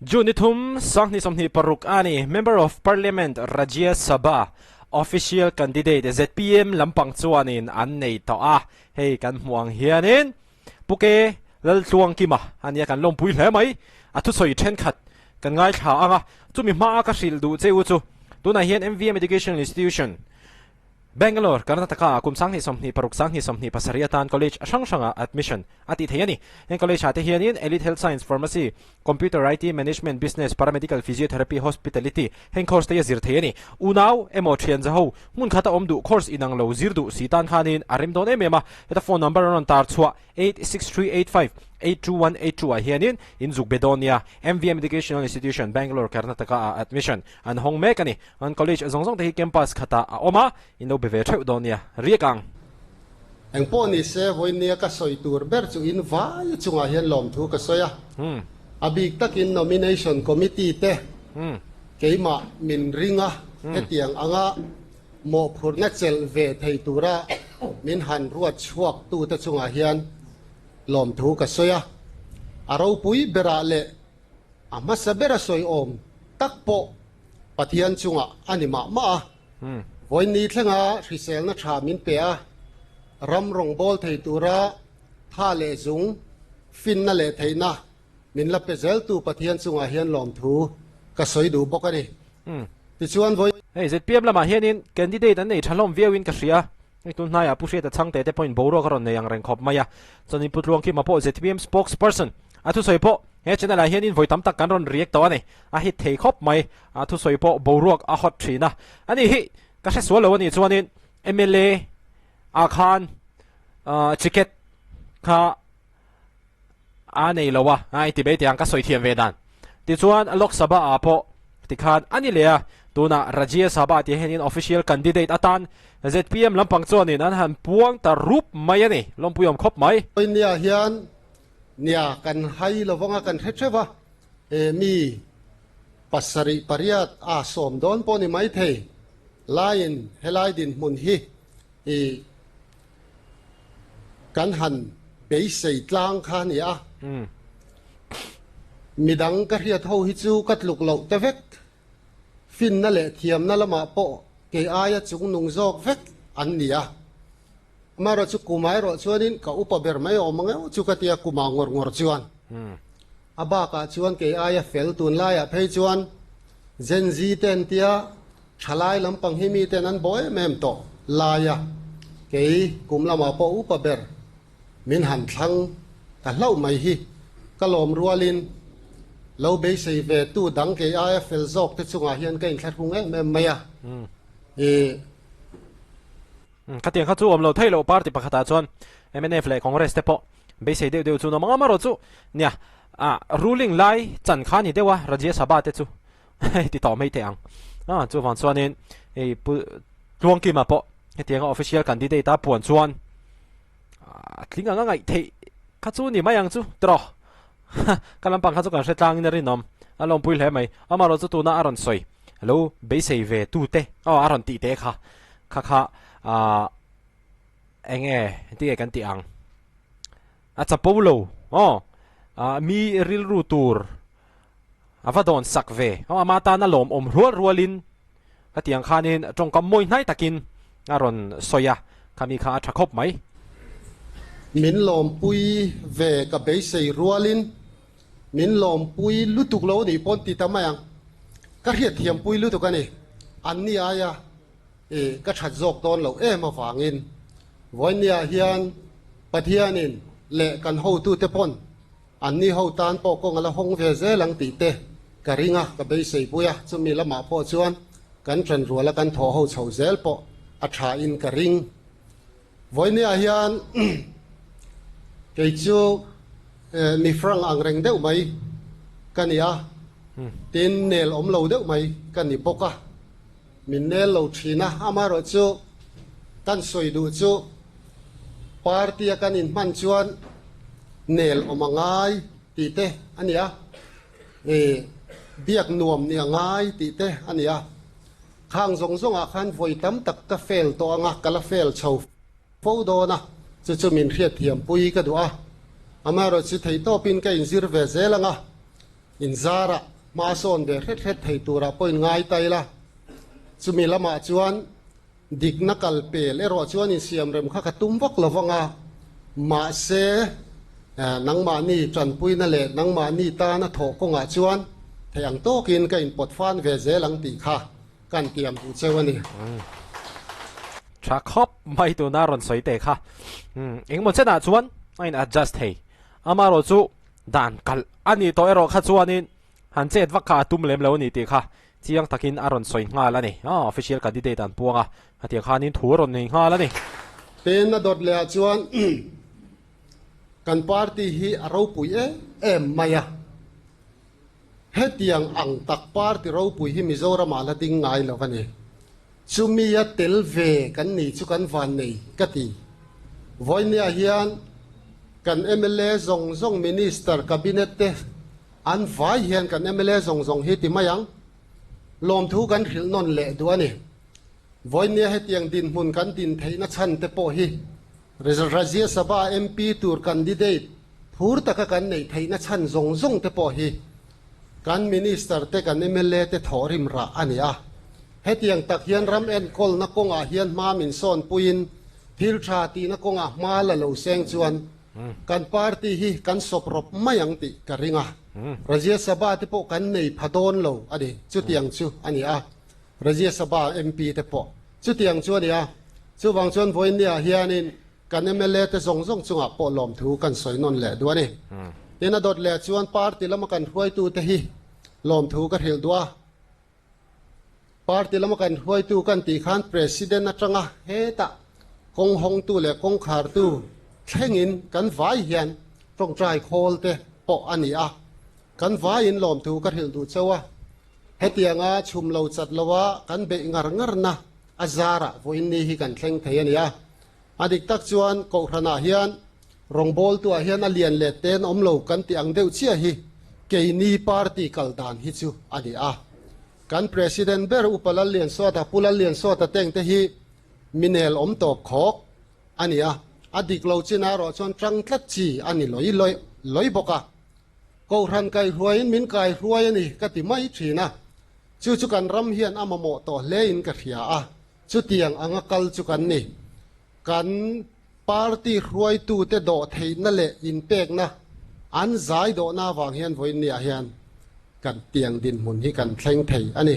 June ni thum, 2026 a ni. Member of Parliament Rajya Sabha official candidate zpm lampang chuanin an nei tawh a, hei kan hmuh ang hianin Pu Ke Laltluangkima a nia kan lawmpui hle mai. A thusawi thenkhat kan ngaithla ang a, chumi hmaa ka hrilh duh che u chu tunah hian MVM Educational Institution, Bangalore, Karnataka ah kum 2026, 2027 atan college hrang hrangah admission a tih theih a ni. Heng college ah te hianin Elite Health Science, Pharmacy, Computer, IT, Management, Business, Paramedical, Physiotherapy, Hospitality heng course te hi a zir theih a ni. Unau emaw thian zaho hmun khata awm duh course inang lo zir duh si tan khanin a rem dawn em em a. Heta phone number an rawn tar chhuah 8638582182 ah hianin in zuk be dawn nia. MVM Educational Institution, Bangalore, Karnataka ah admission an hawng mek a ni. An college zawng zawng te hi campus khatah a awm a, in lo be ve theuh dawn nia. Riak ang. Eng pawh ni se, vawinia ka sawi tur ber chu in vai chungah hian lawmthu ka sawi a. A bik takin Nomination Committee te keimah min ring a, hetiang anga mawhphurhna chelh ve thei tura min han ruat chhuak tute chungah hian lawmthu ka sawi a. A ropui berah leh a hmasa bera sawi awm tak pawh Pathian chungah a ni mah mah a, vawiin thlenga hriselna tha min pe a, ram rawngbâwl thei tura tha leh zung, finna leh theihna min la pe zeltu Pathian chungah hian lawmthu ka sawi duh bawk a ni. Tichuan vawiin. Hei zpm lamah hianin candidate an nei tha hlawm viauin ka hria. Hei tun hnaiah Pu Hriata Chhangte te pawhin boruak a rawn nei ang reng khawp mai a. Chuanin Pu Tluangkima pawh zpm spokesperson a thusawi pawh he channel ah hianin vawi tam tak kan rawn react tawh a ni. A hit thei khawp mai. A thusawi pawh boruak a hot thin a. Ani hi ka hre sual lo a nih chuanin mla ah khan ticket kha a nei lo a, a inti mai teh ang ka sawi thiam ve dan. Tichuan Lok Sabha ah pawh tikhan a ni leh a, tunah Rajya Sabha tih hianin official candidate atan zpm lampang chuanin an han puang ta rup mai a ni, lawmpui awm khawp mai. Nia hian nia kan hai lovang a kan hre theuh a, he mi pasarih pariat a sawm dawn pawh ni maithei laiin helai dinhmun hi i Kan han beisei tlang kha a ni a, midang ka hriat ho hi chu ka tluk loh te vek, finna leh thiamna lamah pawh kei aia chungnung zawk vek an ni a. Amaherawhchu kumah erawh chuanin ka upa ber mai awm ang eu chu ka tia kumah ngawr ngawr chuan. A bakah chuan kei aia fel tunlaiah phei chuan Gen Z te an tia, Thalai lampang hi miten an bawh em em tawh laia kei kum lamah pawh upa ber min han thlang ta hlauh mai hi ka lawm rualin lo beisei ve tu dang kei aia fel zawk te chungah hian ka inthlahrung em em mai a. I. Khatiang kha chu awm lo thei loh party pakhatah chuan mnf leh Congress te pawh beisei deuh deuh chu an awm ang a, amaherawhchu nia ruling lai chan kha a ni deuh a Rajya Sabha te chu. Hei ti tawh mai teh ang. A chuvang chuanin hei pu Tluangkima pawh hetianga official candidate a puan chuan a tling anga ngaih theih kha chu ni mai ang chu tiraw. Ka lampang kha chu kan hre tlangin a rinawm a lawmpui hle mai. Amaherawhchu chu tuna a rawn sawi lo beisei ve tute aw a rawn tih te kha kha kha ah eng nge enge kan tih ang a chapo lo aw ah mi rilru tur A va dawn sak ve. Aw ama tan a lawmawm rual rualin ka ti ang khanin tawngkam mawi hnai takin a rawn sawi a, khami kha a tha khawp mai. Min lawmpui ve ka beisei rualin min lawmpui lutuk lo nih pawn ti ta mai ang. Ka hriatthiampui lutuk a ni. Anni aia i ka that zawk dawn loh em avangin vawinia hian Pathianin leh kan hotute pawn Anni ho tan pawh kawng a la hawng ve zel ang tih te ka ring a, ka beisei pui a, chumi lamah pawh chuan kan ṭan rual a kan thawh ho chho zel pawh a ṭha in ka ring. Vawinia hian kei chu mi frank ang reng deuh mai ka ni a, tin nel awm lo deuh mai ka ni bawk a, min nel lo ṭhin a, amaherawhchu kan sawi duh chu Party a kan inhman chuan nel awm a ngai tih te a ni a, ih biak nuam nih a ngai tih te a ni a. Khang zawng zawngah khan vawi tam tak ka fail tawh ang a, ka la fail chho fo dawn a, chu chu min hriatthiam pui ka duh a. Amaherawhchu theihtawpin ka inzir ve zel ang a. Inzarah hma sawn ve hret hret thei turah pawhin ngai ta ila, chumi lamah chuan dikna kal pel erawh chuan insiamrem kha ka tum vak lo vang a, mahse nangmahni tanpuina leh nangmahni tana thawh kawngah chuan theih ang tawkin ka inpawt fan ve zel ang tih kha kan tiam duh cheu a ni. Tha khawp mai tuna rawn sawi teh kha. Engmaw chenah chuan a in adjust thei. Amaherawh chu Dan kalh a nih tawh erawh kha chuanin han chet vak kha a tum lem lo a ni tih kha chiang takin a rawn sawi nghal a ni. Aw, official candidate an puang a, hetiang khanin thu a rawn nei nghal a ni. Pen a dawt leh ah chuan kan party hi a ropui em em mai a, hetiang ang tak party ropui hi Mizoram ah la ding ngai lo a ni. Chumi a tel ve kan ni chu kan van nei ka ti. Vawinia hian kan mla zawng zawng Minister Cabinet te an vai hian kan mla zawng zawng hi ti mai ang. Lawmthu kan hrilh nawn leh duh a ni. Vawinia hetiang dinhmun kan din theihna chhan te pawh hi Rajya Sabha MP tur candidate phur taka kan neih theihna chhan zawng zawng te pawh hi kan Minister te kan mla te thawhrim rah a ni a. Hetiang tak hian ram enkawlna kawngah hian hma min sawn puiin thil tha tihna kawngah hma la lo seng chuan kan party hi kan sawp rawp mai ang tih ka ring a. Rajya Sabha te pawh kan nei pha dawn lo a ni. Chutiang chu a ni a. Rajya Sabha MP te pawh chutiang chu a ni a. Chuvang chuan vawiinniah hianin kan mla te zawng zawng chungah pawh lawmthu kan sawi nawn leh duh a ni. Tin a dawt leh chuan party lama kan hruaitute hi lawmthu ka hrilh duh a. Party lama kan hruaitu kan tih khan President atanga hetah kawng hawngtu leh kawng khartu thlengin kan vai hian tawngtai khawl te pawh a ni a, kan vaiin lawmthu ka hrilh duh chauh a. Hetianga chhum lo chat loa kan beih ngar ngarna a zarah vawiinni hi kan thleng thei a ni a. A dik tak chuan Kohhranah hian Rawngbawltuah hian a lian leh ten awm lo kan tih ang deuh chiah hi keini party kal dan hi chu a ni a. Kan President ber Upa Lalliansawta, Pu Lalliansawta teng te hi minel awm tawp khawk a ni a. A dik lo chin erawh chuan tang tlat chi a ni lawih lawih lawih bawk a. Kohhran kaihruaiin min kaihruai a ni ka ti mai thin a. Chu chu kan ram hian a mamawh tawh hlein ka hria a. Chutiang anga kal chu kan ni. Kan. Party hruaitute dawh theihna leh inpekna an zai dawhna avang hian vawiinniah hian kan tiang dinhmun hi kan thleng thei a ni.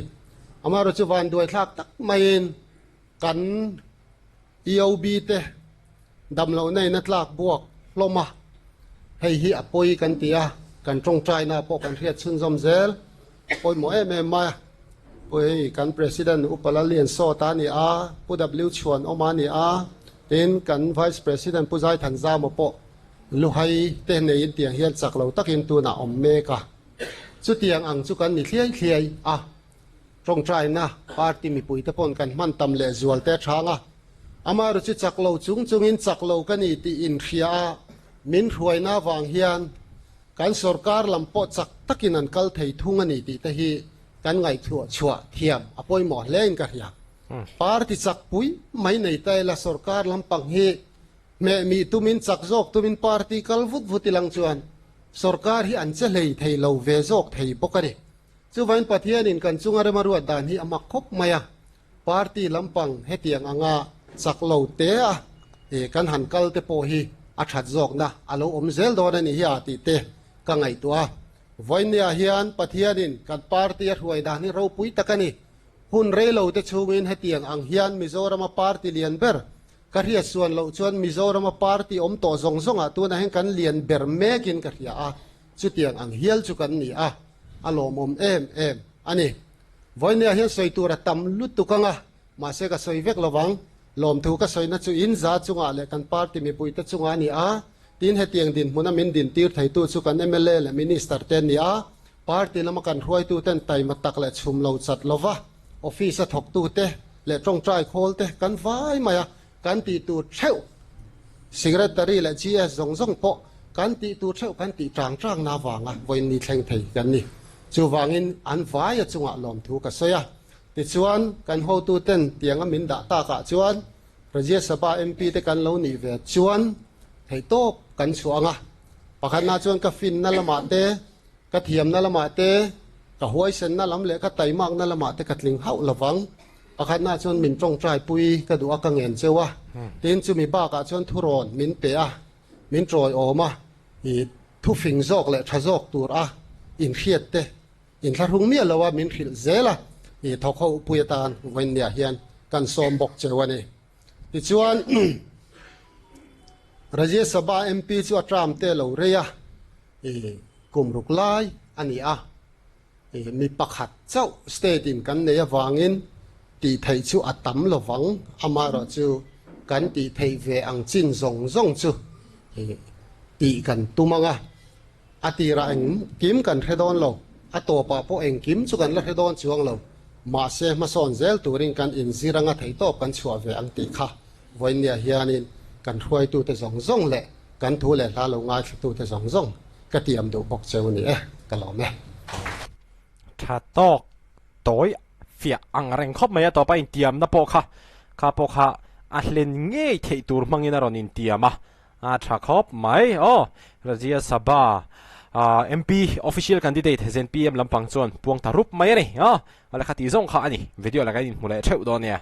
Amaherawhchu chu vanduaithlak tak maiin kan EOB te damlohna in a tlak buak hlawm a, hei hi a pawi kan ti a, kan tawngtaina pawh kan hriat chhunzawm zel pawimawh em em mai a. Pu hei kan President Upa Lallian Sawta a ni a, Pu W Chhuanawma a ni a, Tin, kan Vice President Pu Zaithanzama pawh luhai te neiin tiang hian chak lo takin tunah awm mek a. Chutiang ang chu kan ni thliai thliai a. Tawngtaina party mipuite pawn kan hman tam leh zual te a chhang a. Amaherawhchu chu chak lo chung chungin chak lo ka ni tih inhria a, min hruaina avang hian kan sorkar lam pawh chak takin an kal thei thung a ni tih te hi kan ngaihtuah chhuah thiam a pawimawh hlein ka hria. Party chak pui mai nei ta ila sorkar lampang hi hmeh mih tumin chak zawk tumin party kal vut vut ilang chuan sorkar hi an che hlei thei lo ve zawk thei bawk a ni. Chuvain Pathianin kan chunga rema ruat dan hi a mak khawp mai a, party lampang hetiang anga chak lo te a kan han kal te pawh hi a that zawkna a lo awm zel dawn a ni hi a tih te ka ngaihtuah a. Vawinia hian Pathianin kan party a hruai dan hi ropui tak a ni. Hun rei lo te chhungin hetiang ang hian Mizorama party lian ber ka hriat suan loh chuan Mizorama party awm tawh zawng zawngah tunah hian kan lian ber mekin ka hria a, chutiang ang hial chu kan ni a, a lawmawm em em a ni. Vawinia hian sawi tur a tam lutuk ang a, mahse ka sawi vek lovang. Lawmthu ka sawina chu in za chungah leh kan party mipuite chungah a ni a, tin hetiang dinhmuna min dintir theitu chu kan mla leh minister te an ni a, Party lama kan hruaituten taima tak leh chhum lo chat lova office a thawktute leh tawngtai khawl te kan vai mai a, kan tih tur theuh Secretary leh GS zawng zawng pawh kan tih tur theuh kan tih tang tang na vanga vawiin ni thleng thei kan ni. Chuvangin an vai a chungah lawmthu ka sawi a. Tichuan kan hotuten tianga min dah takah chuan Rajya Sabha MP te kan lo nih ve chuan theihtawp kan chhuah ang a. Pakhatna chuan ka finna lamah te. Ka thiamna lamah te, ka huaisenna lam leh ka taimakna lamah te ka tling hauh lovang. Pakhatnaah chuan min tawngtaipui ka duh a, ka ngen cheu a. Tin, chumi bakah chuan thurawn min pe a, min tawiawm a, i thufing zawk leh tha zawk tur a inhriat te inthlahrung miah lo a min hrilh zel a, i thawk ho pui atan vawiinniah hian kan sawm bawk cheu a ni. Tichuan, Rajya Sabha MP chu a term te lo rei a, i kum ruk lai a ni a, i mi pakhat chauh state in kan nei avangin tih theih chu a tam lovang, amaherawh chu kan tih theih ve ang chin zawng zawng chu i tih kan tum ang a, a tirah engkim kan hre dawn lo, a tawpah pawh engkim chu kan la hre dawn chuang lo, mahse hmasawn zel turin kan inzir anga theihtawp kan chhuah ve ang tih kha vawiinniah hianin kan hruaitute zawng zawng leh Kan thu leh hla lo ngaithlatute zawng zawng ka tiam duh bawk cheu ni e, ka lawm e. Tha tawk tawi fiah ang reng khawp mai a tawpa intiamna pawh kha kha pawh kha a hlen ngei theih tur hmangin a rawn intiam a, a tha khawp mai aw. Rajya Sabha MP official candidate ZPM lampang chuan puang ta rup mai a ni aw. Awle kha tih zawng kha a ni, video la kan inhmu leh theuh dawn nia.